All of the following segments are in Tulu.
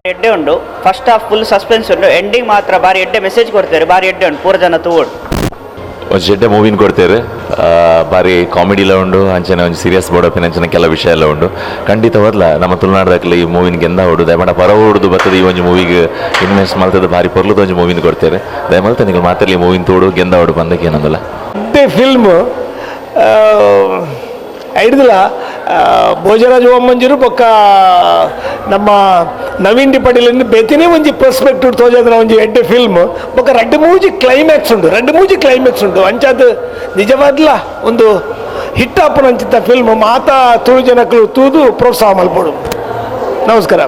ಎಡ್ಡೆ ಉಂಡು. First half full suspense ಉಂಡು. ಎಂಡಿಂಗ್ ಮಾತ್ರ ಬಾರಿ ಎಡ್ಡೆ ಮೆಸೇಜ್ ಕೊಡ್ತಾರೆ. ಬಾರಿ ಎಡ್ಡೆ ಉಂಡು, ಪೂರ ಜನ ತೂವೊಡು. ಒಂಜಿ ಎಡ್ಡೆ ಮೂವಿನ ಕೊಡ್ತೇವೆ. ಬಾರಿ ಕಾಮಿಡಿಲ ಉಂಡು, ಅಂಚನೆ ಒಂಜಿ ಸೀರಿಯಸ್ ಬೋಡಪಿನ ಅಂಚನೆ ಕೆಲ ವಿಷಯ ಎಲ್ಲ ಉಂಡು. ಖಂಡಿತವಾದ್ಲ ನಮ್ಮ ತುಳುನಾಡದಕ್ಲೆ ಈ ಮೂವಿನ ಗೆಂದ ಉಂಡು. ದಯಮಾಡ ಪರ ಉಡುದು ಬರ್ತದೆ. ಈ ಒಂಜಿ ಮೂವಿಗೆ ಇನ್ವೆಸ್ಟ್ ಮಲ್ತದ ಬಾರಿ ಪೊರ್ಲುದ ಒಂಜಿ ಮೂವಿನ ಕೊಡ್ತೇವೆ. ದಯಮಲ್ತ ನಿಕಲ್ ಮಾತಲ್ಲಿ ಈ ಮೂವಿನ ತೋಡು ಗೆಂದ ಉಡು ಬಂದಕ್ಕೆ ಏನಂದಲ್ಲ. ಎಡ್ಡೆ ಫಿಲ್ಮ್. ಐಡ್ದಲ ಭೋಜರಾಜ್ ವಾಮಂಜೂರು ಬೊಕ್ಕ ನಮ್ಮ ನವೀನ್ ಡಿ ಪಟೇಲ್ ಬೇತಿನೇ ಒಂಜಿ ಪರ್ಸ್ಪೆಕ್ಟಿವ್ ತೋಜಾದ್ರ ಒಂಜಿ ಎಡ್ಡೆ ಫಿಲ್ಮ್. ಬೊಕ್ಕ ರಡ್ಡ್ ಮೂಜಿ ಕ್ಲೈಮ್ಯಾಕ್ಸ್ ಉಂಡು, ರಡ್ಡ್ ಮೂಜಿ ಕ್ಲೈಮ್ಯಾಕ್ಸ್ ಉಂಡು. ಅಂಚಾದ್ ನಿಜವಾದ್ಲ ಒಂದು ಹಿಟ್ ಆಪುನ ಅಂಚಿತ್ತ ಫಿಲ್ಮ್. ಮಾತಾ ತುಳು ಜನಕ್ಕಲು ತೂದು ಪ್ರೋತ್ಸಾಹ ಮಲ್ಪೊಡು. ನಮಸ್ಕಾರ.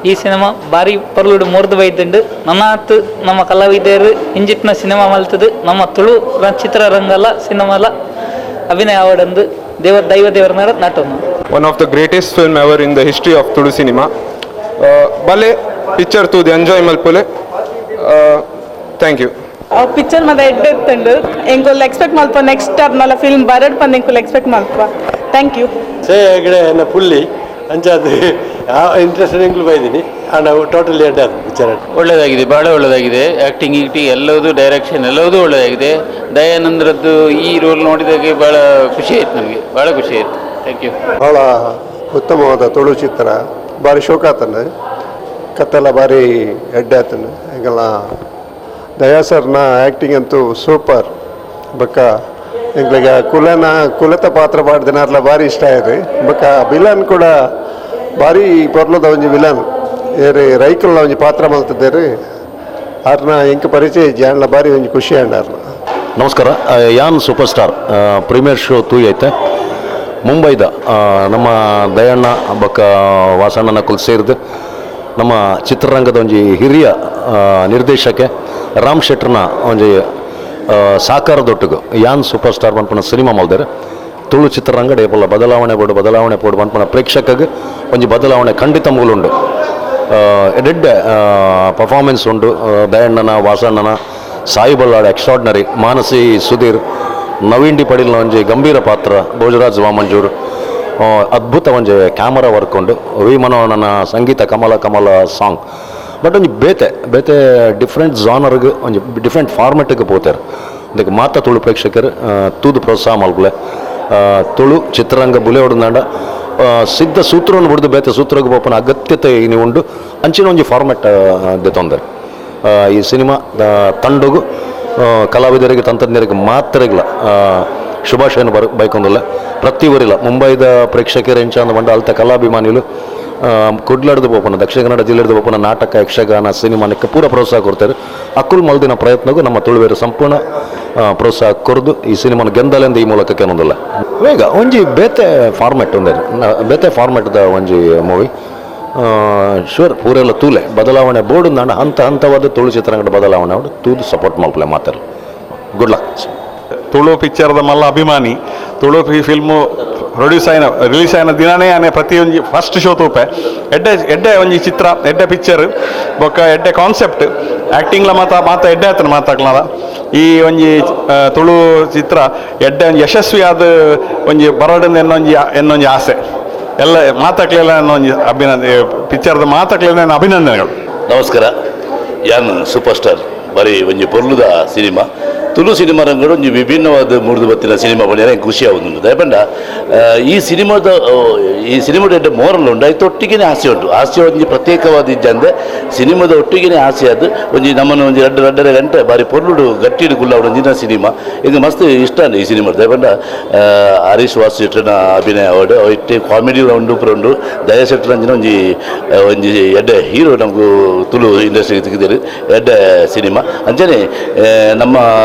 ಈ ಸಿನಿಮಾ ಬಾರಿ ಪೊರ್ಲುಡು ಮೂರ್ದು ಬೈದುಂಡು. ನನ್ನಾತ್ ನಮ್ಮ ಕಲಾವಿದರು ಇಂಜಿತ್ನ ಸಿನಿಮಾ ಮಲ್ತದು ನಮ್ಮ ತುಳು ಚಿತ್ರರಂಗಲ ಸಿನಿಮಾಲ ಅಭಿನಯ ಆವಡಂದು ದೇವ ದೈವ ದೇವರನಾಡ ನಾಟೊಂದು. One of the greatest film ever in the history of Tulu cinema. ಬಲೆ ಪಿಕ್ಚರ್ ತೂದು ಎಂಜಾಯ್ ಮಲ್ಪುಲೆ. Thank you. Picture ಮಾತ ಎಡ್ಡೆ ಇತ್ತುಂಡು. ಎಂಕುಲು ಎಕ್ಸ್ಪೆಕ್ಟ್ ಮಲ್ಪ ನೆಕ್ಸ್ಟ್ ಆರ್ನಲ ಫಿಲ್ಮ್ ಬರಡ್ ಪಂದ್ ಎಂಕುಲು ಎಕ್ಸ್ಪೆಕ್ಟ್ ಮಲ್ಪ. Thank you. ಸೇ ಹೆಗಡೆ ಎನ್ನ ಪುಲ್ಲಿ. ಅಂಚಾದ ಇಂಟ್ರೆಸ್ಟ್ ಎಂಕ್ಲು ಬೈದಿನಿ. ನಾವು ಟೋಟಲಿ ಎಡ್ಡೆ ಪಿಕ್ಚರ್. ಒಳ್ಳೆಯದಾಗಿದೆ, ಭಾಳ ಒಳ್ಳೆಯದಾಗಿದೆ. ಆ್ಯಕ್ಟಿಂಗ್ ಗಿಕ್ಟಿಂಗ್ ಎಲ್ಲವೂ, ಡೈರೆಕ್ಷನ್ ಎಲ್ಲವೂ ಒಳ್ಳೆಯದಾಗಿದೆ. ದಯಾನಂದ್ರದ್ದು ಈ ರೋಲ್ ನೋಡಿದಾಗೆ ಭಾಳ ಖುಷಿ ಆಯ್ತು ನನಗೆ, ಭಾಳ ಖುಷಿ ಆಯಿತು. Thank you. ಭಾಳ ಉತ್ತಮವಾದ ತುಳು ಚಿತ್ರ. ಭಾರಿ ಶೋಕಾತನ ಕತ್ತೆಲ್ಲ ಭಾರಿ ಎಡ್ಡೆ ಆತನ. ಎಂಕಲ್ನ ದಯಾ ಸರ್ನ ಆ್ಯಕ್ಟಿಂಗ್ ಅಂತೂ ಸೂಪರ್. ಬೊಕ್ಕ ಎಂಕ್ಲೆಗ್ ಕುಲನ ಕುಲತ ಪಾತ್ರ ಪಾಡ್ದಿನಾರ್ಲ ಭಾರಿ ಇಷ್ಟ ಆಯ್ತು. ಬೊಕ್ಕ ವಿಲನ್ ಕೂಡ ಭಾರಿ ಪೊರ್ಲುದ ಒಂಜಿ ವಿಲನ್. ಏರಿ ರೈಕುಲ್ನ ಒಂಜಿ ಪಾತ್ರ ಮಲ್ತಿದ್ದೇರು. ಆರ್ನ ಎಂಕ್ ಪರಿಚಯ ಇಜ್ಜಿ, ಆಂಡ್ಲ ಭಾರಿ ಒಂಜಿ ಖುಷಿ ಆಂಡ್ ಆರ್ನ. ನಮಸ್ಕಾರ. ಯಾನ್ super star premiere show ತೂಯೈತೆ ಮುಂಬೈದ. ನಮ್ಮ ದಯಣ್ಣ ಬೊಕ್ಕ ವಾಸಣ್ಣನ ಕುಲ್ ಸೇರಿದು ನಮ್ಮ ಚಿತ್ರರಂಗದ ಒಂಜಿ ಹಿರಿಯ ನಿರ್ದೇಶಕೆ ರಾಮ್ ಶೆಟ್ರನ ಒಂಜಿ ಸಾಕಾರದೊಟ್ಟಿಗೆ ಯಾನ್ ಸೂಪರ್ ಸ್ಟಾರ್ ಪನ್ಪುನ ಸಿನಿಮಾ ಮಲ್ದೆರ್. ತುಳು ಚಿತ್ರರಂಗ ಏಪಲ ಬದಲಾವಣೆ ಬೋಡು, ಬದಲಾವಣೆ ಪೋಡು ಪನ್ಪುನ ಪ್ರೇಕ್ಷಕಗ್ ಒಂಜಿ ಬದಲಾವಣೆ ಖಂಡಿತ ಮೂಲುಂಡು. ಎಡ್ಡೆ ಪರ್ಫಾರ್ಮೆನ್ಸ್ ಉಂಡು ದಯಣ್ಣನ, ವಾಸಣ್ಣನ. ಸಾಯಿ ಬಲ್ಲಾಳ್ ಎಕ್ಸ್ಟ್ರಾರ್ಡಿನರಿ, ಮಾನಸಿ ಸುಧೀರ್, ನವೀನ್ ಡಿ ಪಡೀಲ್ನ ಒಂಜಿ ಗಂಭೀರ ಪಾತ್ರ, ಭೋಜರಾಜ್ ವಾಮಂಜೂರ್, ಅದ್ಭುತ ಒಂಜಿ ಕ್ಯಾಮರಾ ವರ್ಕ್ ಉಂಡು. ವಿ ಮನೋಹರನ ಸಂಗೀತ, ಕಮಲ ಕಮಲ ಸಾಂಗ್. ಬಟ್ ಒಂಜಿ ಬೇತೆ ಬೇತೆ ಡಿಫ್ರೆಂಟ್ ಜಾನರ್ಗ್, ಒಂಜಿ ಡಿಫ್ರೆಂಟ್ ಫಾರ್ಮೆಟ್ಗೆ ಪೋತೆರ್. ಅದಕ್ಕೆ ಮಾತ ತುಳು ಪ್ರೇಕ್ಷಕರು ತೂದು ಪ್ರೋತ್ಸಾಹ ಮಲ್ಪುಲೆ. ತುಳು ಚಿತ್ರರಂಗ ಬುಲೆ ಹೊಡೆದಾಂಡ ಸಿದ್ಧ ಸೂತ್ರವನ್ನು ಬಿಡ್ದು ಬೇತೆ ಸೂತ್ರಕ್ಕೆ ಪೋಪುನ ಅಗತ್ಯತೆ ಇನಿ ಉಂಡು. ಅಂಚಿನ ಒಂಜಿ ಫಾರ್ಮೆಟ್ ದೆತೊಂದೆರ್. ಈ ಸಿನಿಮಾ ತಂಡಗು, ಕಲಾವಿದರಿಗೆ, ತಂತ್ರಜ್ಞರಿಗೆ ಮಾತ್ರಗಿಲ್ಲ ಶುಭಾಶಯನ ಬರ ಬೈಕೊಂದುಲ್ಲ. ಪ್ರತಿ ಊರಿಲ್ಲ ಮುಂಬೈದ ಪ್ರೇಕ್ಷಕರು ಎಂಚ ಅಂದ್ ಪಂಡ ಅಲ್ತ ಕಲಾಭಿಮಾನಿಲು, ಕುಡ್ಲಡ್ದು ಪೋಪುನ, ದಕ್ಷಿಣ ಕನ್ನಡ ಜಿಲ್ಲೆಡ್ದು ಪೋಪುನ ನಾಟಕ, ಯಕ್ಷಗಾನ, ಸಿನಿಮಾನಕ್ಕೆ ಪೂರ ಪ್ರೋತ್ಸಾಹ ಕೊಡ್ತಾರೆ. ಅಕ್ಕುಲ್ ಮಲ್ದಿನ ಪ್ರಯತ್ನಗೂ ನಮ್ಮ ತುಳುವೇರು ಸಂಪೂರ್ಣ ಪ್ರೋತ್ಸಾಹ ಕೊರ್ದು ಈ ಸಿನಿಮಾನ ಗೆಂದಲೆಂದು ಈ ಮೂಲಕ ಕೇನೊಂದುಲ್ಲ. ಬೇಗ ಒಂಜಿ ಬೇತೆ ಫಾರ್ಮೆಟ್ ಒಂದೇ ಬೇತೆ ಫಾರ್ಮೆಟ್ದ ಒಂಜಿ ಮೂವಿ. ಶೂರ್, ಪೂರೆಲ್ಲ ತೂಲೆ. ಬದಲಾವಣೆ ಬೋರ್ಡ್ ನಾಡ ಹಂತ ಹಂತವಾದ ತುಳು ಚಿತ್ರರಂಗದ ಬದಲಾವಣೆ ಉಂಡು. ತೂದು ಸಪೋರ್ಟ್ ಮಲ್ಪಲೆ ಮಾತಾಡ. Good luck. Tulu ಪಿಕ್ಚರ್ದ ಮಲ್ಲ ಅಭಿಮಾನಿ. ತುಳು ಫಿಲ್ಮು ಪ್ರೊಡ್ಯೂಸ್ ಆಯ್ನ, ರಿಲೀಸ್ ಆಯ್ನ ದಿನನೇ ಆನೆ ಪ್ರತಿಯೊಂಜಿ ಫಸ್ಟ್ ಶೋ ತೂಪೆ. ಎಡ್ಡೆ ಎಡ್ಡೆ ಒಂಜಿ ಚಿತ್ರ, ಎಡ್ಡೆ ಪಿಕ್ಚರ್, ಬೊಕ್ಕ ಎಡ್ಡೆ ಕಾನ್ಸೆಪ್ಟ್. ಆ್ಯಕ್ಟಿಂಗ್ಲ ಮಾತ ಮಾತ ಎಡ್ಡೆ ಆತನ ಮಾತಾಕ್ಲದ. ಈ ಒಂಜಿ ತುಳು ಚಿತ್ರ ಎಡ್ಡೆ ಒಂಜಿ ಯಶಸ್ವಿಯಾದ ಒಂಜಿ ಬರಡ್ ಎನ್ನೊಂಜಿ ಎನ್ನೊಂಜಿ ಆಸೆ. ಎಲ್ಲ ಮಾತಾಕ್ಲೆಲ್ಲ ಒಂಜಿ ಅಭಿನಂದನೆ, ಪಿಕ್ಚರ್ದ ಮಾತಾಕ್ಲೆಲ್ಲ ಅಭಿನಂದನೆಗಳು. ನಮಸ್ಕಾರ. ಯಾನ್ ಸೂಪರ್ ಸ್ಟಾರ್ ಬರೀ ಒಂಜಿ ಪೊರ್ಲುದ ಸಿನಿಮಾ. ತುಳು ಸಿನಿಮಾ ರಂಗಡು ಒಂಜಿ ವಿಭಿನ್ನವಾದ ಮೂರ್ದು ಬತ್ತಿನ ಸಿನಿಮಾ ಪಂಡ ಖುಷಿ ಆಗುದುಂಡು. ದಯಪಂಡ ಈ ಸಿನಿಮಾದ ಈ ಸಿನಿಮಾದ ಎಡ್ಡೆ ಮೋರಲ್ ಉಂಡು. ಐತ ಒಟ್ಟಿಗೆನೇ ಹಾಸ್ಯ ಉಂಟು. ಹಾಸ್ಯ ಒಂಜಿ ಪ್ರತ್ಯೇಕವಾದ ಇಜ್ಜಂದೆ ಸಿನಿಮಾದ ಒಟ್ಟಿಗೆನೇ ಹಾಸ್ಯ. ಅದು ಒಂಜಿ ನಮ್ಮನ್ನು ಒಂಜಿ ರಡ್ಡು 2.5 ಗಂಟೆ ಬಾರಿ ಪೊರ್ಲುಡು ಗಟ್ಟಿಡು ಕುಲ್ಲ ಒಂಜಿನ ಸಿನಿಮಾ. ಇದು ಮಸ್ತ್ ಇಷ್ಟ ಈ ಸಿನಿಮಾ. ದಯಪಂಡ ಹರೀಶ್ ವಾಸು ಶೆಟ್ಟರ್ನ ಅಭಿನಯ ಅವಡು ಇಟ್ಟೆ ಕಾಮಿಡಿ ಉಂಡು, ಪೂರ ಉಂಡು. ದಯಾ ಶೆಟ್ಟರ್ ಒಂಜಿ ಒಂಜಿ ಎಡ್ಡೆ ಹೀರೋ ನಮಗೂ ತುಳು ಇಂಡಸ್ಟ್ರಿಗೆ ತೆಗೆದಿರು. ಎಡ್ಡೆ ಸಿನಿಮಾ. ಅಂಚನೆ ನಮ್ಮ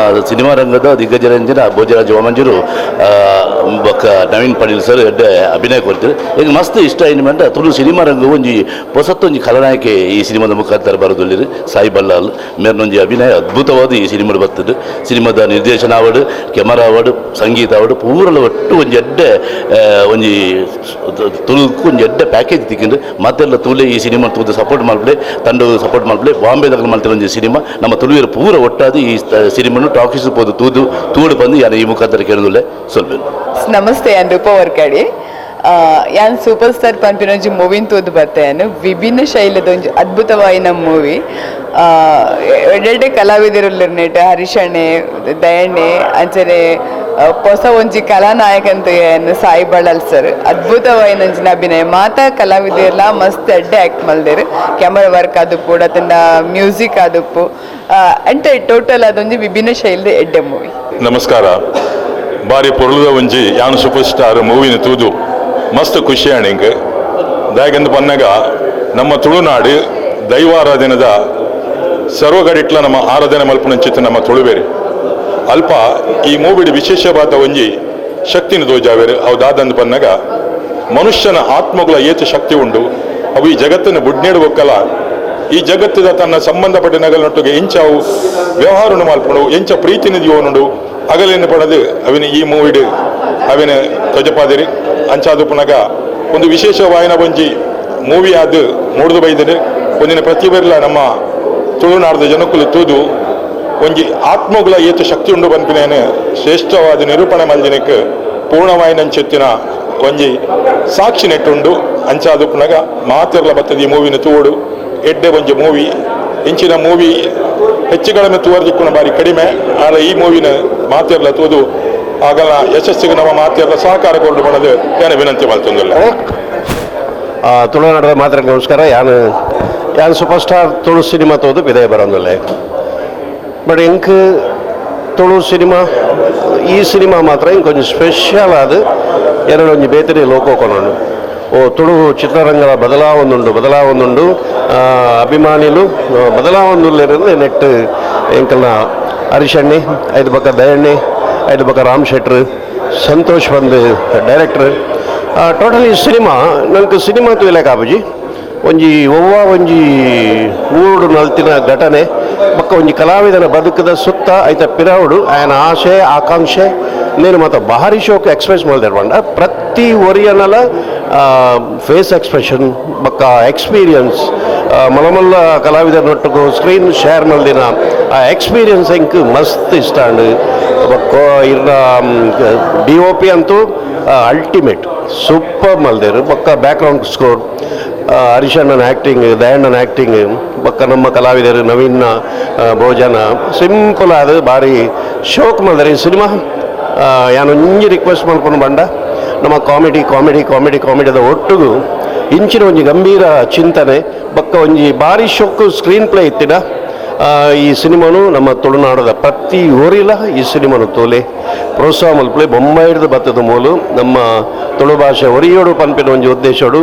ಸಿನಿಮಾ ರಂಗದ ದಿಗ್ಗಜರಂಜನ ಭೋಜರಾಜ ವಾಮಂಜೂರು ಬೊಕ್ಕ ನವೀನ್ ಪಡೀಲ್ ಸರ್ ಎಡ್ಡೆ ಅಭಿನಯ ಕೊಡ್ತಾರೆ. ಈಗ ಮಸ್ತ್ ಇಷ್ಟ ಏನು ತುಳು ಸಿನಿಮಾ ರಂಗ ಒಂಜಿ ಹೊಸತ್ತೊಂಜಿ ಖಲನಾಯಕೆ ಈ ಸಿನಿಮಾದ ಮುಖಾಂತರ ಬರೋದಿಲ್ಲ. ಸಾಯಿ ಬಲ್ಲಾಲ್ ಮೇರ್ನೊಂಜಿ ಅಭಿನಯ ಅದ್ಭುತವಾದ ಈ ಸಿನಿಮಾ ಬರ್ತದೆ. ಸಿನಿಮಾದ ನಿರ್ದೇಶನ ಆವಡು, ಕ್ಯಾಮರಾ ಆವಡು, ಸಂಗೀತ ಆವಡು, ಪೂರಲ ಒಟ್ಟು ಒಂಜಿ ಎಡ್ಡೆ ಒಂಜಿ ತುಳುಕು ಒಂಜಿ ಎಡ್ಡೆ ಪ್ಯಾಕೇಜ್ ತಿಕ್ಕಿಂದು. ಮತ್ತೆಲ್ಲ ತೂಲೆ, ಈ ಸಿನಿಮಾ ತೂದು ಸಪೋರ್ಟ್ ಮಾಡ್ಬಿಡಿ, ತಂಡ ಸಪೋರ್ಟ್ ಮಾಡ್ಬಿಡಿ. ಬಾಂಬೆದಾಗ ಮಲ್ತಿನ ಒಂಜಿ ಸಿನಿಮಾ. ನಮ್ಮ ತುಳುವಿನ ಪೂರ ಒಟ್ಟಾದ ಈ ಸಿನಿಮಾನು ಟಾಕೀಸ್ ಪೋದು ತೂದು ತೂಡು ಬಂದು ಯಾರು ಈ ಮುಖಾಂತರ ಕೇಳೋದಿಲ್ಲ ಸ್ವಲ್ಪ. ನಮಸ್ತೆ, ನಾನು ರೂಪಾ ವರ್ಕಾಡಿ. ಯಾನ್ ಸೂಪರ್ ಸ್ಟಾರ್ ಪನ್ಪಿನ ಒಂಜಿ ಮೂವಿನ್ ತೂದು ಬತ್ತೇನು ವಿಭಿನ್ನ ಶೈಲಿದ ಒಂಜಿ ಅದ್ಭುತವಾಯಿನ ಮೂವಿ. ಎಡ್ಡೆಡ್ಡೆ ಕಲಾವಿದರುಲ್ಲೆರ್ ಹರೀಶಣ್ಣೆ, ದಯಣ್ಣೆ, ಅಂಚನೆ ಹೊಸ ಒಂಜಿ ಕಲಾನಾಯಕ ಅಂತ ಸಾಯಿ ಬಳ್ಳಾಲ್ ಸರ್ ಅದ್ಭುತವಾಯಿನ ಒಂಜಿನ ಅಭಿನಯ. ಮಾತಾ ಕಲಾವಿದೆಲ್ಲ ಮಸ್ತ್ ಎಡ್ಡೆ ಆ್ಯಕ್ಟ್ ಮಲ್ದೆರ್. ಕ್ಯಾಮರಾ ವರ್ಕ್ ಆದುಪ್ಪು ಅತಂಡ ಮ್ಯೂಸಿಕ್ ಆದುಪ್ಪು ಅಂಟೆ ಟೋಟಲ್ ಅದೊಂಜಿ ವಿಭಿನ್ನ ಶೈಲಿದ ಎಡ್ಡೆ ಮೂವಿ. ನಮಸ್ಕಾರ. ಬಾರಿ ಪೊರುಳುದ ಒಂಜಿ ಯಾನು ಸೂಪರ್ ಸ್ಟಾರ್ ಮೂವಿನ ತೂದು ಮಸ್ತ್ ಖುಷಿ ಆಣಿಂಗ್. ದಾಯಕಂದು ಪನ್ನಗ ನಮ್ಮ ತುಳುನಾಡು ದೈವಾರಾಧನೆದ ಸರ್ವಗಡಿಟ್ಲ ನಮ್ಮ ಆರಾಧನೆ ಮಲ್ಪುನಂಚಿತ್ತು ನಮ್ಮ ತುಳುಬೇರಿ ಅಲ್ಪ ಈ ಮೂವಿಡ್ ವಿಶೇಷವಾದ ಒಂಜಿ ಶಕ್ತಿನ ದೋಜಾವೇರು. ಅವು ದಾದಂದು ಪನ್ನಗ ಮನುಷ್ಯನ ಆತ್ಮಗಳ ಏತು ಶಕ್ತಿ ಉಂಡು, ಅವು ಈ ಜಗತ್ತನ್ನು ಬುಡ್ನೇಡುವಕ್ಕಲ ಈ ಜಗತ್ತಿದ ತನ್ನ ಸಂಬಂಧಪಟ್ಟ ನಗಲನೊಟ್ಟಿಗೆ ಎಂಚ ಅವು ವ್ಯವಹಾರನು ಮಲ್ಪುಂಡು, ಎಂಚ ಪ್ರೀತಿನ ಜೀವನುಂಡು ಅಗಲೇನು ಪಡದು ಅವಿನ ಈ ಮೂವಿಡ್ ಅವಿನ ತೊಜಪಾದಿರಿ. ಅಂಚಾದು ಪುನಗ ಒಂದು ವಿಶೇಷ ವಾಯನ ಒಂಜಿ ಮೂವಿ ಆದ ಮೂಡ್ದು ಬೈದಿರಿ. ಒಂದಿನ ಪ್ರತಿಬೆರ್ಲ ನಮ್ಮ ತುಳುನಾಡದ ಜನಕ್ಕುಲು ತೂದು ಒಂಜಿ ಆತ್ಮಗಳ ಏತು ಶಕ್ತಿ ಉಂಡು ಪನ್ಪಿನೇನು ಶ್ರೇಷ್ಠವಾದ ನಿರೂಪಣೆ ಮಲ್ದಿನಕ್ಕೆ ಪೂರ್ಣವಾಯಿನಂಚೆತ್ತಿನ ಒಂಜಿ ಸಾಕ್ಷಿ ನೆಟ್ಟುಂಡು. ಅಂಚಾದು ಪುನಗ ಮಾತೆರ್ಲ ಬತ್ತದ ಈ ಮೂವಿನ ತೂಡು ಎಡ್ಡೆ ಒಂಜಿ ಮೂವಿ. ಇಂಚಿನ ಮೂವಿ ಹೆಚ್ಚು ಕಡಿಮೆ ತೂವರ್ದಿಕ್ಕುನ ಬಾರಿ ಕಡಿಮೆ. ಆದರೆ ಈ ಮೂವಿನ ಮಾತೆರ್ಲ ತೂದು ಆಗಲ ಯಶಸ್ಸಿಗೆ ನಮ್ಮ ಮಾತೆರ್ಲ ಸಹಕಾರ ಕೊರಡು ಬಣ್ಣದು ಏನು ವಿನಂತಿ ಮಾಡ್ತಂದಿಲ್ಲ. ತುಳುನಾಡದ ಮಾತ್ರ ನಮಸ್ಕಾರ. ಯಾನು ಯಾನ್ super star Tulu cinema ತೋದು ವಿದಯ ಬರೋದಿಲ್ಲ. ಬಟ್ ಎಂಕ್ ತುಳು ಸಿನಿಮಾ ಈ ಸಿನಿಮಾ ಮಾತ್ರ ಇಂಕೊಂಚ ಒಂಜಿ ಸ್ಪೆಷಲ್ ಆದ ಎರಡು ಒಂಜಿ ಬೇತನೆ ಲೋಕ ಕೊನೊಂಡು. ಓ ತುಳು ಚಿತ್ರರಂಗದ ಬದಲಾವೊಂದುಂಡು ಬದಲಾವೊಂದುಂಡು ಅಭಿಮಾನಿಲು ಬದಲಾವೊಂದುಲ್ಲೆರಂದ್ರೆ ನೆಟ್ ಎಂಕಲ್ನ ಹರೀಶಣ್ಣಿ, ಐದು ಪಕ್ಕ ದಯಣ್ಣಿ, ಐದು ಪಕ್ಕ ರಾಮ್ ಶೆಟ್ರು, ಸಂತೋಷ್ ಬಂದು ಡೈರೆಕ್ಟ್ರ್. ಟೋಟಲಿ ಸಿನಿಮಾ ನಂಗೆ ಸಿನಿಮಾ ತೂಯಲೆಕ ಆಪುಜಿ. ಒಂಜಿ ಒವ್ವ ಒಂಜಿ ಊರುಡು ನಲ್ತಿನ ಘಟನೆ ಬೊಕ್ಕ ಒಂಜಿ ಕಲಾವಿದನ ಬದುಕದ ಸುತ್ತ ಐತ ಪಿರವುಡು ಆಯನ ಆಸೆ ಆಕಾಂಕ್ಷೆ ನೇನು ಮಾತ ಭಾರಿ ಶೋಕ್ ಎಕ್ಸ್ಪ್ರೆಸ್ ಮಲ್ದೆರ್ ಪಂಡ ಪ್ರತಿ ಒರಿಯನಲ ಫೇಸ್ ಎಕ್ಸ್ಪ್ರೆಷನ್ ಬೊಕ್ಕ ಎಕ್ಸ್ಪೀರಿಯನ್ಸ್ ಮಲಮಲ್ಲ ಕಲಾವಿದರನೊಟ್ಟುಗು ಸ್ಕ್ರೀನ್ ಶೇರ್ ಮಲ್ದಿನ ಆ ಎಕ್ಸ್ಪೀರಿಯನ್ಸ್ ಎಂಕ್ ಮಸ್ತ್ ಇಷ್ಟ ಅಂಡ್ ಬೊಕ್ಕ ಇರ್ನ D O P ಅಂತೂ ಅಲ್ಟಿಮೇಟ್ ಸೂಪರ್ ಮಲ್ದೆರ್. ಬೊಕ್ಕ ಬ್ಯಾಕ್ಗ್ರೌಂಡ್ ಸ್ಕೋರ್, ಹರೀಶಣ್ಣನ ಆ್ಯಕ್ಟಿಂಗ್, ದಯಣ್ಣನ ಆ್ಯಕ್ಟಿಂಗ್, ಬೊಕ್ಕ ನಮ್ಮ ಕಲಾವಿದರು ನವೀನ್ನ ಭೋಜನ ಸಿಂಪಲ್ ಆದ ಭಾರಿ ಶೋಕ್ ಮಲ್ದೆರ್ ಈ ಸಿನಿಮಾ. ಯಾನೊಂಜಿ ರಿಕ್ವೆಸ್ಟ್ ಮಲ್ಕೊಂಡು ಬಂಡ ನಮ್ಮ comedy comedy comedy ಕಾಮಿಡಿದ ಒಟ್ಟುಗು ಇಂಚಿನ ಒಂಜಿ ಗಂಭೀರ ಚಿಂತನೆ ಬೊಕ್ಕ ಒಂಜಿ ಭಾರಿ ಶೋಕು ಸ್ಕ್ರೀನ್ ಪ್ಲೇ ಇತ್ತಿನ ಈ ಸಿನಿಮಾನು ನಮ್ಮ ತುಳುನಾಡದ ಪ್ರತಿ ಊರಿಲ ಈ ಸಿನಿಮಾನು ತೋಲೆ ಪ್ರೋತ್ಸಾಹ ಮಲ್ಪಲೆ ಬೊಂಬಾಯಿಡ್ದು ಬತ್ತದ ಮೂಲು ನಮ್ಮ ತುಳು ಭಾಷೆ ಒರಿಯೋಡು ಪನ್ಪಿನ ಒಂಜಿ ಉದ್ದೇಶೋಡು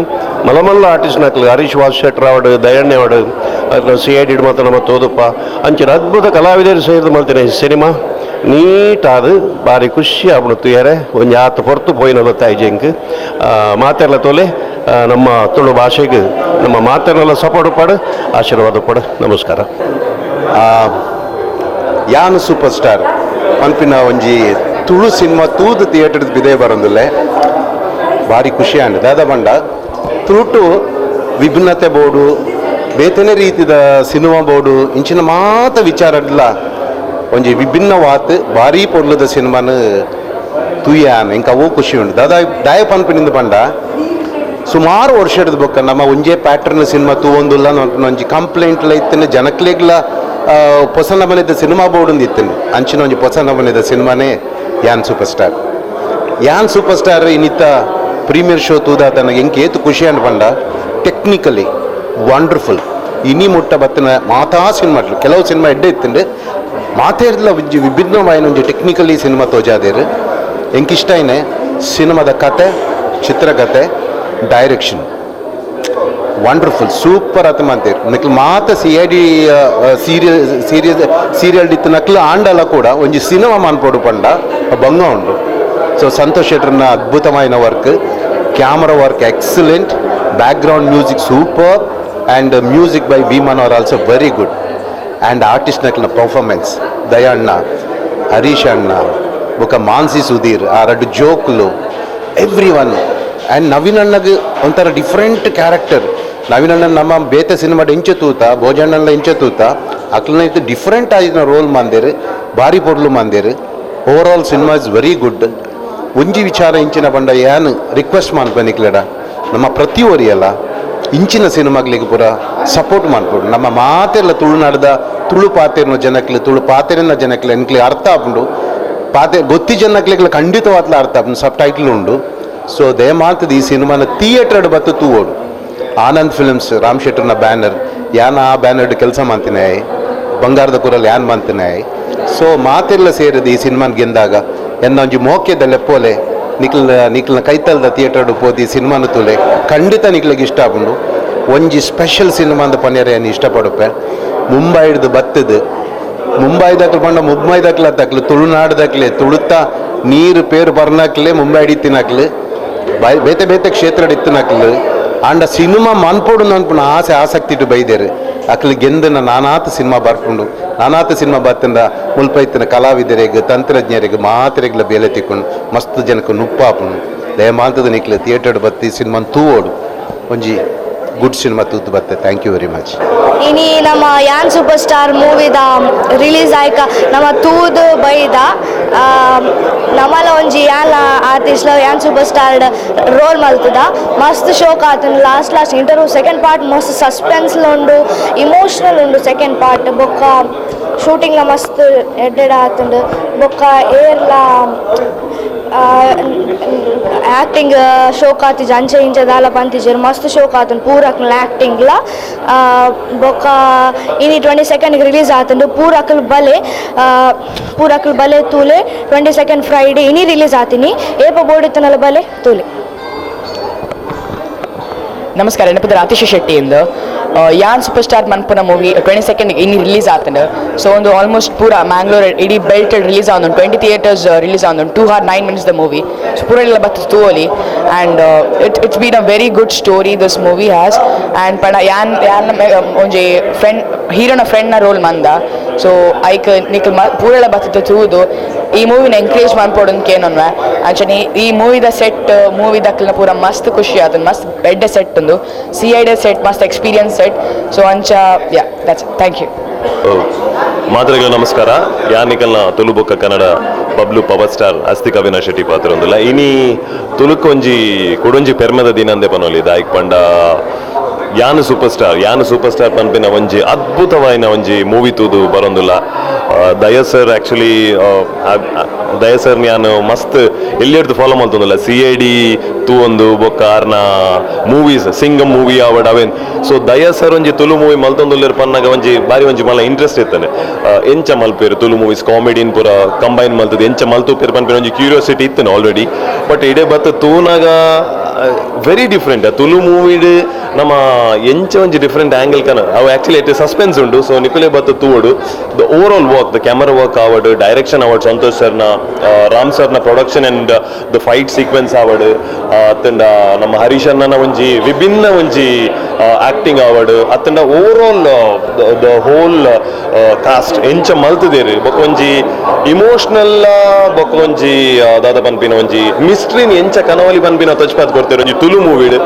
ಮಲಮಲ್ಲ ಆರ್ಟಿಸ್ಟ್ ನಕ್ಲು ಹರೀಶ್ ವಾಸ್ ಶೆಟ್ಟರ್ ಅವಡು, ದಯಣ್ಣೆ ಅವಡು, C I D ಮಾತ್ರ ನಮ್ಮ ತೋದುಪ್ಪ ಅಂಚಿನ ಅದ್ಭುತ ಕಲಾವಿದರು ಸೇರಿದು ಮಲ್ತಿನ ಈ ಸಿನಿಮಾ ನೀಟಾದ ಭಾರಿ ಖುಷಿ ಆಪುಂಡು ತೂಯರೆ. ಒಂಜಿ ಆತ್ ಪೊರ್ತು ಪೋಯಿನ ಗೊತ್ತಾಯ್ಜಿ ಎಂಕ್ ಮಾತೆರ್ಲ ತೋಲೆ ನಮ್ಮ ತುಳು ಭಾಷೆಗೆ ನಮ್ಮ ಮಾತೆರ್ನೆಲ್ಲ ಸಪೋರ್ಟ್ ಪಡು, ಆಶೀರ್ವಾದ ಪಡು. ನಮಸ್ಕಾರ. ಯಾನು ಸೂಪರ್ ಸ್ಟಾರ್ ಪನ್ಪಿನ ಒಂಜಿ ತುಳು ಸಿನಿಮಾ ತೂದು ಥಿಯೇಟರ್ ಬಿದೆ ಬರೋದಿಲ್ಲ ಭಾರಿ ಖುಷಿ ಆಂಡ್. ದಾದ ಬಂಡ ತುಳುಟು ವಿಭಿನ್ನತೆ ಬೋಡು ಬೇತನೆ ರೀತಿದ ಸಿನಿಮಾ ಬೋಡು ಇಂಚಿನ ಮಾತ ವಿಚಾರಡ್ಲ ಒಂಜಿ ವಿಭಿನ್ನವಾತ್ ಭಾರಿ ಪೊರ್ಲುದ ಸಿನಿಮಾನ ತೂಯಾನ್ ಎಂಕ ಅವು ಖುಷಿ ಉಂಡು. ದಾದಾ ದಾಯ ಪನ್ಪಿನಿಂದ ಬಂಡ ಸುಮಾರು ವರ್ಷ ಹಿಡಿದು ಬೊಕ್ಕ ನಮ್ಮ ಒಂಜೇ ಪ್ಯಾಟರ್ನ್ ಸಿನಿಮಾ ತೂವೊಂದುಲ್ಲ ಒಂಜಿ ಕಂಪ್ಲೇಂಟ್ಲ ಇತ್ತನೆ ಜನಕ್ಲೆಗ್ಲ ಪೊಸ ನಮನೆದ ಸಿನಿಮಾ ಬೋರ್ಡ್ ಇತ್ತನೆ ಅಂಚಿನ ಒಂಜಿ ಪೊಸ ನಮನೆದ ಸಿನಿಮಾನೇ ಯಾನ್ ಸೂಪರ್ ಸ್ಟಾರ್. ಯಾನ್ ಸೂಪರ್ ಸ್ಟಾರ್ ಇನ್ನಿತ್ತ ಪ್ರೀಮಿಯರ್ ಶೋ ತೂದಾತ ನನಗೆ ಎಂಕ್ ಏತು ಖುಷಿ ಅಂಡ್ ಪಂಡ ಟೆಕ್ನಿಕಲಿ ವಂಡರ್ಫುಲ್. ಇನಿ ಮುಟ್ಟ ಬತ್ತಿನ ಮಾತಾ ಸಿನಿಮಾ ಕೆಲವು ಸಿನಿಮಾ ಎಡ್ಡೆ ಇತ್ತಂಡೆ ಮಾತೇರ್ಲ ಒಂಜಿ ವಿಭಿನ್ನವಾಯಿನ ಒಂಜಿ ಟೆಕ್ನಿಕಲಿ ಸಿನಿಮಾ ತೋಜಾದೇರು. ಎಂಕ್ ಇಷ್ಟ ಐನೆ ಸಿನಿಮಾದ ಕತೆ, ಚಿತ್ರಕತೆ, direction wonderful super ಆತ ಮಂತೇರ್. ನಕ್ಲು ಮಾತ C I D serial serial serial ಇತ್ತು ನಕ್ಲು ಆಂಡಲ ಕೂಡ ಒಂಜಿ ಸಿನಿಮಾ ಮನ್ಪೊಡು ಪಂಡ ಬಂಗ ಉಂಡು. ಸೊ Santosh ಶೆಟ್ಟರ್ನ ಅದ್ಭುತವಾಯಿನ work, camera work excellent, background music super and music by V Manohar also very good. And artist ನಕ್ಲಿನ performance Dayanna, Harish ಅಣ್ಣ, ಬೊಕ ಮಾನ್ಸಿ ಸುಧೀರ್, ಆ ರಡ್ಡು ಜೋಕ್ಲು every one. And Naveen ಅಣ್ಣಗೆ ಒಂಥರ ಡಿಫ್ರೆಂಟ್ ಕ್ಯಾರೆಕ್ಟರ್. ನವೀನ್ ಅಣ್ಣನ ನಮ್ಮ ಬೇತೆ ಸಿನಿಮಾಡ್ ಇಂಚೆ ತೂತ, ಭೋಜಣ್ಣನ ಇಂಚೆ ತೂತ ಅಕ್ಲನ ಇತ್ತು ಡಿಫ್ರೆಂಟ್ ಆಯಿನ ರೋಲ್ ಮಂದೇರು, ಭಾರಿ ಪೊರ್ಲು ಮಂದೇರು. Overall cinema is very good. ಒಂಜಿ ವಿಚಾರ ಇಂಚಿನ ಬಂಡ ಯಾನ್ ರಿಕ್ವೆಸ್ಟ್ ಮನ್ಪ ನಿಕ್ಲೆಡ ನಮ್ಮ ಪ್ರತಿ ಒರಿಯಲ್ಲ ಇಂಚಿನ ಸಿನಿಮಾಗ್ಲಿಗೆ ಪೂರ ಸಪೋರ್ಟ್ ಮನ್ಪೊಡು. ನಮ್ಮ ಮಾತೆಲ್ಲ ತುಳುನಾಡ್ದ ತುಳು ಪಾತೆರ್ನ ಜನಕ್ಲು ತುಳು ಪಾತೆರಿನ ಜನಕ್ಲು ಎನ್ಕ್ಲಿ ಅರ್ಥ ಆಪುಂಡು, ಪಾತೆ ಗೊತ್ತಿ ಜನಕ್ಲೆಗ್ಲ ಖಂಡಿತವಾದ್ಲ ಅರ್ಥ ಆಪುಂಡು, ಸಬ್ ಟೈಟ್ಲ್ ಉಂಡು. ಸೊ ದಯಮಾಲ್ತದ ಈ ಸಿನಿಮಾನ ಥಿಯೇಟರ್ ಬತ್ತು ತೂವೋಡು. ಆನಂದ್ ಫಿಲ್ಮ್ಸ್ ರಾಮ್ ಶೆಟ್ಟರ್ನ ಬ್ಯಾನರ್, ಯಾನ್ ಆ ಬ್ಯಾನರ್ಡ್ ಕೆಲಸ ಮಾಡ್ತೀನಿ, ಬಂಗಾರದ ಕುರಲ್ಲಿ ಯಾನ್ ಮಾಡ್ತೀನಿ. ಸೊ ಮಾತೆಲ್ಲ ಸೇರಿದ ಈ ಸಿನಿಮಾನ ಗೆಂದಾಗ ಎನ್ನ ಒಂಜಿ ಮೋಕೆದ ಲೆಪ್ಪೋಲೆ ನಿಕ್ಲ ನಿಕ್ಲನ ಕೈತಲ್ದ ಥಿಯೇಟರ್ ಪೋದಿ ಸಿನಿಮಾನ ತೂಲೆ ಖಂಡಿತ ನಿಕ್ಲಿಗೆ ಇಷ್ಟ ಆಪುಂಡು. ಒಂಜಿ ಸ್ಪೆಷಲ್ ಸಿನಿಮಾ ಅಂದ ಪನ್ಯರೆ ಏನು ಇಷ್ಟಪಡುಪೆ. ಮುಂಬೈ ಹಿಡ್ದು ಬತ್ತದು ಮುಂಬೈದಾಕ್ಲು ಪಂಡ ಮುಂಬೈದಾಕ್ಲು ಅತ್ತಾಕ್ಲು ತುಳುನಾಡ್ದಾಕ್ಲೆ ತುಳುತ್ತ ನೀರು ಪೇರು ಬರ್ನಾಕ್ಲೆ ಮುಂಬೈ ಹಿಡಿತಿನಾಕ್ಲು ಬೇತೆ ಬೇತೆ ಕ್ಷೇತ್ರ ಇತ್ತಿನಾಕ್ಲು ಆಂಡ ಸಿನಿಮಾ ಮನ್ಪೋಡು ಅನ್ಪುನ ಆಸೆ ಆಸಕ್ತಿ ಇಟ್ಟು ಬೈದೇರು ಅಕ್ಲು ಗೆಂದನ ನಾನಾತ ಸಿನಿಮಾ ಬರ್ಪುಂಡು, ನಾನಾತ ಸಿನಿಮಾ ಬತ್ತಂದ ಮುಲ್ಪೈತಿನ ಕಲಾವಿದರಿಗೆ ತಂತ್ರಜ್ಞರಿಗೆ ಮಾತ್ರೆಗ್ಲ ಬೇಲೆ ತಿಕ್ಕೊಂಡು ಮಸ್ತ್ ಜನಕ್ಕೆ ನುಪ್ಪಾಪುಂಡು. ದಯಮಾಂತದ ನಿಕ್ಲೆ ಥಿಯೇಟರ್ ಬತ್ತಿ ಸಿನಿಮಾ ತೂವೋಡು, ಒಂಜಿ ಗುಡ್ ಸಿನಿಮಾ ತೂತು ಬತ್ತೆ. Thank you very much. ಇನಿ ನಮ್ಮ ಯಾನ್ ಸೂಪರ್ ಸ್ಟಾರ್ ಮೂವಿದ ರಿಲೀಸ್ ಆಯ್ಕ ನಮ್ಮ ತೂದು ಬೈದ ನಮ್ಮಲ ಒಂಜಿ ಯಾನ್ ಆರ್ಟಿಸ್ಟ್ ಯಾನ್ super star roll ಮಲ್ತದ ಮಸ್ತ್ ಶೋಕ್ ಆತನ. Last last interview second part ಮಸ್ತ್ ಸಸ್ಪೆನ್ಸ್ ಉಂಡು, ಇಮೋಷನಲ್ ಉಂಡು ಸೆಕೆಂಡ್ ಪಾರ್ಟ್. ಬೊಕ್ಕ ಶೂಟಿಂಗ್ಲ ಮಸ್ತ್ ಎಡ್ಡೆಡ್ ಆತುಂಡು. ಬೊಕ್ಕ ಏರ್ಲ ಆ್ಯಕ್ಟಿಂಗ್ ಶೋಕ್ ಆತಿಜ ಅಂಚೆ ಇಂಚೆ ದಾಲ ಪಂತಿಜೆರ್ ಮಸ್ತ್ ಶೋಕ್ ಆತುಂಡು ಪೂರಕ್ಲ ಆ್ಯಕ್ಟಿಂಗ್ಲ. ಬೊಕ್ಕ ಇನಿ 22 ರಿಲೀಸ್ ಆತುಂಡು. ಪೂರಕ್ಲು ಬಲೆ ಪೂರಕ್ಲು ಬಲೆ ತೂಲೆ 22 ಫ್ರೈಡೆ ಇನಿ ರಿಲೀಸ್ ಆತೀನಿ. ಏಪ ಬೋಡಿತ್ತನಲ್ಲ ಬಲೆ ತೂಲೆ. ನಮಸ್ಕಾರ, ನೆನಪದ ರಾತೇಶ ಶೆಟ್ಟಿ ಇಂದು ಯಾನ್ ಸೂಪರ್ ಸ್ಟಾರ್ ಮನ್ಪುನ ಮೂವಿ 22 ಇನ್ನು ರಿಲೀಸ್ ಆತಂಡು. ಸೊ ಒಂದು ಆಲ್ಮೋಸ್ಟ್ ಪೂರ ಮ್ಯಾಂಗ್ಳೂರ್ ಇಡೀ ಬೆಲ್ಟ್ ರಿಲೀಸ್ ಆವೊಂದು 20 ಥಿಯೇಟರ್ಸ್ ರಿಲೀಸ್ ಆವೊಂದು 2 hours 9 minutes the movie. So ಪೂರ ಎಲ್ಲ ಬತ್ತು ತೂವೊಲಿ. And it's been a very good story this movie has. And ಪಂಡ ಯಾನ್ ಯಾನ್ ಒಂಜಿ ಫ್ರೆಂಡ್ ಹೀರೋನ ಫ್ರೆಂಡ್ನ ರೋಲ್ ಮಂದ. ಸೊ ಐಕ್ ನಿಕ್ಲ್ ಪೂರೆಲ್ಲ ಬತ್ತಿತ್ತು ತೂದು ಈ ಮೂವಿನ ಎಂಕರೇಜ್ ಮನ್ಪೊಡು ಕೇನೊನ್ವೆ. ಅಂಚನೆ ಈ ಮೂವಿದ ಸೆಟ್ ಮೂವಿ ದಕ್ಲಿನ ಪೂರ ಮಸ್ತ್ ಖುಷಿ ಆತುಂಡು, ಮಸ್ತ್ ಎಡ್ಡೆ ಸೆಟ್ ಉಂದು, CID set ಮಸ್ತ್ experience set. So ಅಂಚ yeah that's thank you. ಮಾತ್ರೆಗಳ ನಮಸ್ಕಾರ. ಯಾನಿಕಲ್ನ ತುಳು ಬೊಕ್ಕ ಕನ್ನಡ ಬಬ್ಲು ಪವರ್ ಸ್ಟಾರ್ ಅಸ್ತಿಕ ಅವಿನಾಶ್ ಶೆಟ್ಟಿ ಪಾತ್ರ ಉಂದುಲ್ಲ. ಇನಿ ತುಳುಕ್ ಒಂಜಿ ಕುಡೊಂಜಿ ಪೆರ್ಮೆದ ದಿನಂದೆ ಪನೊಲಿ ದಾಯಿಕ್ ಪಂಡ ಯಾನು ಸೂಪರ್ ಸ್ಟಾರ್ ಯಾನು ಸೂಪರ್ ಸ್ಟಾರ್ ಪನ್ಪಿನ ಒಂಜಿ ಅದ್ಭುತವಾಯಿನ ಒಂಜಿ ಮೂವಿ ತೂದು ಬರೊಂದುಲ್ಲ. ದಯಾ ಸರ್ ಆಕ್ಚುಲಿ ದಯಾ ಸರ್ ಯಾನು ಮಸ್ತ್ ಎಲ್ಲಿರ್ದು ಫಾಲೋ ಮಲ್ತೊಂದುಲ್ಲ CID ತೂವೊಂದು ಬೊಕ್ಕ ಆರ್ನ ಮೂವೀಸ್ ಸಿಂಗಮ್ ಮೂವಿ ಆವಡ್ ಅವೇನ್. ಸೊ ದಯಾ ಸರ್ ಒಂಜಿ ತುಳು ಮೂವಿ ಮಲ್ತೊಂದುಲ್ಲೆರ್ ಪನ್ನಾಗ ಒಂಜಿ ಬಾರಿ ಒಂಜಿ ಮಲ್ಲ ಇಂಟ್ರೆಸ್ಟ್ ಇತ್ತಾನೆ. ಎಂಚ ಮಲ್ಪೇರು ತುಳು ಮೂವೀಸ್ ಕಾಮಿಡಿನ್ ಪೂರ ಕಂಬೈನ್ ಮಲ್ತದೆ ಎಂಚ ಮಲ್ತುಪೇರು ಪನ್ಪಿನ ಒಂಜಿ ಕ್ಯೂರಿಯಾಸಿಟಿ ಇತ್ತನೆ ಆಲ್ರೆಡಿ. ಬಟ್ ಇಡೇ ಬತ್ತ ತೂನಾಗ ವೆರಿ ಡಿಫ್ರೆಂಟ್ ತುಳು ಮೂವಿಡ್ ನಮ್ಮ ಎಂಚ ಒಂಜಿ ಡಿಫ್ರೆಂಟ್ ಆ್ಯಂಗಲ್ ಕನ ಅವು actually it suspense ಉಂಡು. ಸೊ ನಿಕುಲೆ ಬತ್ತ ತೂವೊಡು the overall work the camera work ಆವಡ್ ಡೈರೆಕ್ಷನ್ ಆವಡ್ ಸಂತೋಷ್ ಸರ್ನ ರಾಮ್ ಸರ್ನ production and the fight sequence ಆವಡ್ ಅತ್ತಂಡ ನಮ್ಮ ಹರೀಶ್ ಅಣ್ಣನ ಒಂಜಿ ವಿಭಿನ್ನ ಒಂಜಿ ಆಕ್ಟಿಂಗ್ ಆವಡ್ ಅತ್ತಂಡ over all the whole cost ಎಂಚ ಮಲ್ತದೇರು ಬೊಕ್ಕ ಒಂಜಿ ಇಮೋಷನಲ್ ಬೊಕ್ಕ ಒಂಜಿ ದಾದ ಪನ್ಪಿನ ಒಂಜಿ ಮಿಸ್ಟ್ರಿನ್ ಎಂಚ ಕನವಲಿ ಪನ್ಪಿನ ತಚ್ಪಾತ್ ಕೊಡ್ತೇವೆ ಒಂಜಿ ತುಳು ಮೂವಿಡ್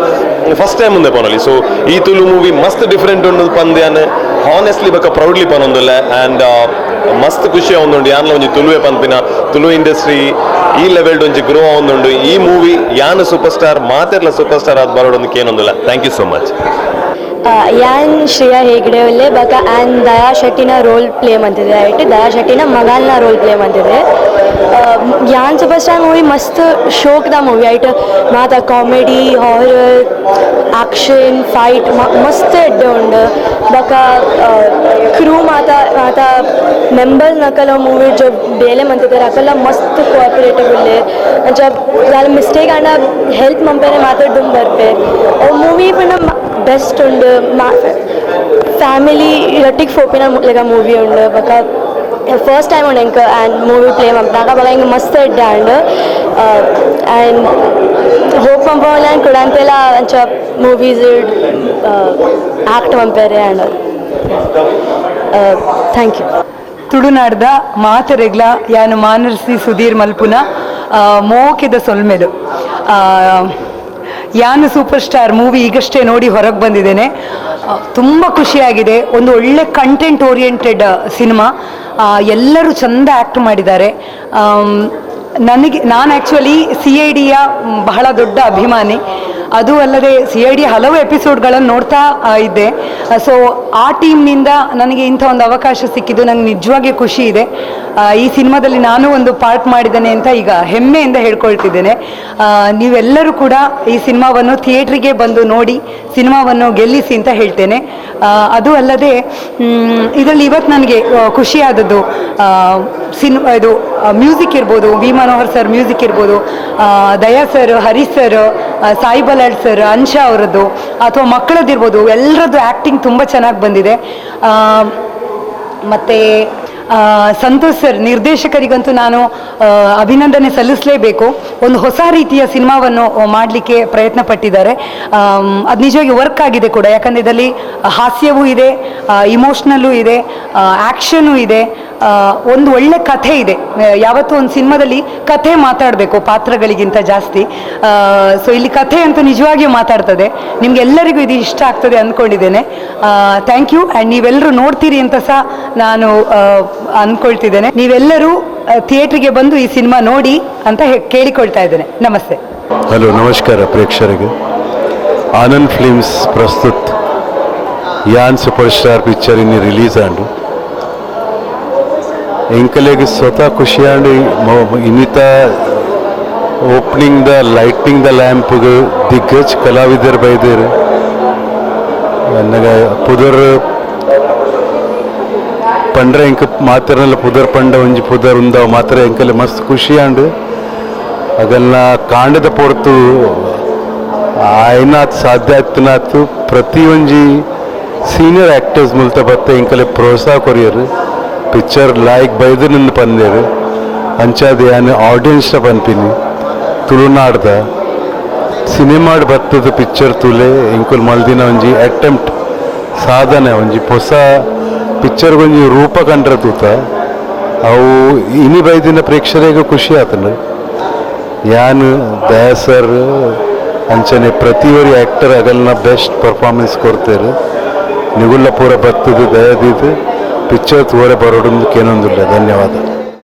ಫಸ್ಟ್ ಟೈಮ್ ಮುಂದೆ ಪನೊಲಿ. ಸೊ ಈ ತುಳು ಮೂವಿ ಮಸ್ತ್ ಡಿಫ್ರೆಂಟ್ ಉಂಡು ಪಂದ್ಯಾನ ಹಾನೆಸ್ಟ್ಲಿ ಬೊಕ್ಕ ಪ್ರೌಡ್ಲಿ ಪನೊಂದುಲ್ಲ. ಆ್ಯಂಡ್ ಮಸ್ತ್ ಖುಷಿ ಆವೊಂದುಂಡು ಯಾನ್ಲ ಒಂಜಿ ತುಳುವೆ ಪನ್ಪಿನ ತುಳು ಇಂಡಸ್ಟ್ರಿ ಈ ಲೆವೆಲ್ಡ್ ಒಂಜಿ ಗ್ರೋ ಆವೊಂದುಂಡು. ಈ ಮೂವಿ ಯಾನ್ ಸೂಪರ್ ಸ್ಟಾರ್ ಮಾತೆರ್ಲ ಸೂಪರ್ ಸ್ಟಾರ್ ಆದ್ ಬರೋಡೊಂದು ಕೇನೊಂದುಲ್ಲ. Thank you so much. ಯಾನ್ ಶ್ರೇಯಾ ಹೆಗ್ಡೆ ಒಲ್ಲೆ ಬಕ ಆ್ಯಂಡ್ ದಯಾ ಶೆಟ್ಟಿನ ರೋಲ್ ಪ್ಲೇ ಮಂತಿದೆ ಆಯ್ತು. ದಯಾ ಶೆಟ್ಟಿನ ಮಗಲ್ನ ರೋಲ್ ಪ್ಲೇ ಮಂತಿದೆ. ಯಾನ್ super star movie ಮಸ್ತ್ ಶೋಕ್ದ ಮೂವಿ ಆಯ್ತು. ಮಾತ comedy horror action fight ಮಸ್ತ್ ಎಡ್ಡೆ ಉಂಡು. ಬಕ ಕ್ರೂ ಮಾತ ಮಾತ ಮೆಂಬರ್ಸ್ ನಕಲ ಮೂವಿ ಜೊ ಬೇಲೆ ಮಂತಿದ್ದಾರೆ ಅಕಲ್ಲ ಮಸ್ತ್ ಕೋಆಪರೇಟಿವ್ ಉಲ್ಲೆ. ಅಂಚ ದಾಲ ಮಿಸ್ಟೇಕ್ ಆಂಡ ಹೆಲ್ಪ್ ಮಂಪೇನೆ ಮಾತ ಡುಮ್ ಬರ್ಪೆ. ಮೂವಿ ಪಂಡ ಬೆಸ್ಟ್ ಉಂಡು. ಫ್ಯಾಮಿಲಿ ರೊಟ್ಟಿಗೆ ಫೋಪಿನ ಲೆಕ್ಕ ಮೂವಿ ಉಂಡು. ಬೊಕ ಫಸ್ಟ್ ಟೈಮ್ ಉಂಡು ಎಂಕ್ and movie play ಮನ್ಪುನಾಗ ಬೊಕ ಎಂಕ್ ಮಸ್ತ್ ಎಡ್ಡೆ ಆಂಡ್. ಆ್ಯಂಡ್ ಹೋಪ್ ಮನ್ಪುನ ಕುಡಂತೆಲ ಅಂಚ ಮೂವೀಸ್ ಆ್ಯಕ್ಟ್ ಮನ್ಪೆರೆ and thank you. ತುಳುನಾಡ್ದ ಮಾತೆರೆಗ್ಲ ಯಾನು ಮಾನರ್ಸಿ ಸುಧೀರ್ ಮಲ್ಪುನ ಮೋಕೆದ ಸೊಲ್ಮೆಲು. ಯಾನು super star movie ಈಗಷ್ಟೇ ನೋಡಿ ಹೊರಗೆ ಬಂದಿದ್ದೇನೆ. ತುಂಬ ಖುಷಿಯಾಗಿದೆ. ಒಂದು ಒಳ್ಳೆ content oriented cinema. ಎಲ್ಲರೂ ಚಂದ ಆ್ಯಕ್ಟ್ ಮಾಡಿದ್ದಾರೆ. ನನಗೆ ನಾನು ಆ್ಯಕ್ಚುಲಿ ಸಿಐಡಿಯ ಬಹಳ ದೊಡ್ಡ ಅಭಿಮಾನಿ. ಅದು ಅಲ್ಲದೆ ಸಿಐಡಿ ಹಲವು ಎಪಿಸೋಡ್ಗಳನ್ನು ನೋಡ್ತಾ ಇದ್ದೆ. ಸೊ ಆ ಟೀಮ್ನಿಂದ ನನಗೆ ಇಂಥ ಒಂದು ಅವಕಾಶ ಸಿಕ್ಕಿದ್ದು ನನಗೆ ನಿಜವಾಗಿ ಖುಷಿ ಇದೆ. ಈ ಸಿನಿಮಾದಲ್ಲಿ ನಾನು ಒಂದು ಪಾರ್ಟ್ ಮಾಡಿದ್ದೇನೆ ಅಂತ ಈಗ ಹೆಮ್ಮೆಯಿಂದ ಹೇಳ್ಕೊಳ್ತಿದ್ದೇನೆ. ನೀವೆಲ್ಲರೂ ಕೂಡ ಈ ಸಿನಿಮಾವನ್ನು ಥಿಯೇಟ್ರಿಗೆ ಬಂದು ನೋಡಿ ಸಿನಿಮಾವನ್ನು ಗೆಲ್ಲಿಸಿ ಅಂತ ಹೇಳ್ತೇನೆ. ಅದು ಅಲ್ಲದೆ ಇದರಲ್ಲಿ ಇವತ್ತು ನನಗೆ ಖುಷಿಯಾದದ್ದು ಇದು ಮ್ಯೂಸಿಕ್ ಇರ್ಬೋದು, V Manohar sir music ಇರ್ಬೋದು, Daya sir, Hari sir, Sai Balal sir, Ansha ಅವರದ್ದು ಅಥವಾ ಮಕ್ಕಳದ್ದಿರ್ಬೋದು, ಎಲ್ಲರದ್ದು ಆ್ಯಕ್ಟಿಂಗ್ ತುಂಬ ಚೆನ್ನಾಗಿ ಬಂದಿದೆ. ಮತ್ತು ಸಂತೋಷ್ ಸರ್ ನಿರ್ದೇಶಕರಿಗಂತೂ ನಾನು ಅಭಿನಂದನೆ ಸಲ್ಲಿಸಲೇಬೇಕು. ಒಂದು ಹೊಸ ರೀತಿಯ ಸಿನಿಮಾವನ್ನು ಮಾಡಲಿಕ್ಕೆ ಪ್ರಯತ್ನ ಪಟ್ಟಿದ್ದಾರೆ. ಅದು ನಿಜವಾಗಿ ವರ್ಕ್ ಆಗಿದೆ ಕೂಡ. ಯಾಕಂದರೆ ಇದರಲ್ಲಿ ಹಾಸ್ಯವೂ ಇದೆ, ಇಮೋಷ್ನಲ್ಲೂ ಇದೆ, ಆ್ಯಕ್ಷನೂ ಇದೆ, ಒಂದು ಒಳ್ಳೆ ಕಥೆ ಇದೆ. ಯಾವತ್ತೂ ಒಂದು ಸಿನಿಮಾದಲ್ಲಿ ಕಥೆ ಮಾತಾಡಬೇಕು ಪಾತ್ರಗಳಿಗಿಂತ ಜಾಸ್ತಿ. ಸೊ ಇಲ್ಲಿ ಕಥೆ ಅಂತೂ ನಿಜವಾಗಿಯೂ ಮಾತಾಡ್ತದೆ. ನಿಮಗೆಲ್ಲರಿಗೂ ಇದು ಇಷ್ಟ ಆಗ್ತದೆ ಅಂದ್ಕೊಂಡಿದ್ದೇನೆ. Thank you. And ನೀವೆಲ್ಲರೂ ನೋಡ್ತೀರಿ ಅಂತ ಸಹ ನಾನು ಅಂದ್ಕೊಳ್ತಿದ್ದೇನೆ. ನೀವೆಲ್ಲರೂ ಥಿಯೇಟ್ರಿಗೆ ಬಂದು ಈ ಸಿನಿಮಾ ನೋಡಿ ಅಂತ ಕೇಳಿಕೊಳ್ತಾ ಇದ್ದೇನೆ. ನಮಸ್ತೆ. ಹಲೋ, ನಮಸ್ಕಾರ ಪ್ರೇಕ್ಷಕರಿಗೆ. ಆನಂದ್ ಫಿಲ್ಮ್ಸ್ ಪ್ರಸ್ತುತ ಯಾನ್ super star picture ಇನ್ನು ರಿಲೀಸ್ ಆಂಡು ಎಂಕಲೆಗ್ ಸ್ವತಃ ಖುಷಿಯಾಂಡು. ಇನ್ನಿತ opening the lighting the ಲ್ಯಾಂಪ್ಗ್ ದಿಗ್ಗಜ್ ಕಲಾವಿದರು ಬೈದೇರು. ನನಗೆ ಪುದರ್ ಪಂಡ್ರೆ ಎಂಕ್ ಮಾತೆರ್ನಲ್ಲ ಪುದರ್ ಪಂಡ ಒಂಜಿ ಪುದರ್ ಉಂದವ ಮಾತ್ರ ಎಂಕಲೆ ಮಸ್ತ್ ಖುಷಿ ಆಂಡು. ಅಗಲ್ನ ಕಾಂಡದ ಪೊರ್ತು ಆಯ್ನಾತ್ ಸಾಧ್ಯ ಆಯ್ತನಾತು. ಪ್ರತಿ ಒಂಜಿ ಸೀನಿಯರ್ ಆ್ಯಕ್ಟರ್ಸ್ ಮುಲ್ತ ಬತ್ತೆ ಎಂಕಲೆ ಪ್ರೋತ್ಸಾಹ ಕೊರಿಯರು. ಪಿಕ್ಚರ್ ಲಾಯ್ಕ್ ಬೈದು ನಿಂದು ಪಂದೇರು. ಅಂಚಾದ ಯಾನ್ ಆಡಿಯನ್ಸ್ ಪನ್ಪಿನಿ, ತುಳುನಾಡ್ದ ಸಿನಿಮಾಡ್ ಬತ್ತದ ಪಿಕ್ಚರ್ ತುಲೆ. ಎಂಕುಲ್ ಮಲ್ದಿನ ಒಂಜಿ ಅಟೆಂಪ್ಟ್ ಸಾಧನೆ, ಒಂಜಿ ಹೊಸ ಪಿಕ್ಚರ್ ಒಂಜಿ ರೂಪ ಕಂಡ್ರೆ ತೂತ ಅವು ಇನಿ ಬೈದಿನ ಪ್ರೇಕ್ಷಕರಿಗೆ ಖುಷಿ ಆತನು. ಯಾನ್ ದಯಾ ಸರ್ ಅಂಚನೆ ಪ್ರತಿಯೊರಿ ಆ್ಯಕ್ಟರ್ ಅಗಲ್ನ ಬೆಸ್ಟ್ ಪರ್ಫಾರ್ಮೆನ್ಸ್ ಕೊಡ್ತೇವೆ. ನಿಗುಲ್ಲ ಪೂರ ಬತ್ತದು ದಯದೀದು ಪಿಕ್ಚರ್ ತೋರೆ ಬರೋಡೊಂದು ಕೇನೊಂದುಲ್ಲ. ಧನ್ಯವಾದ.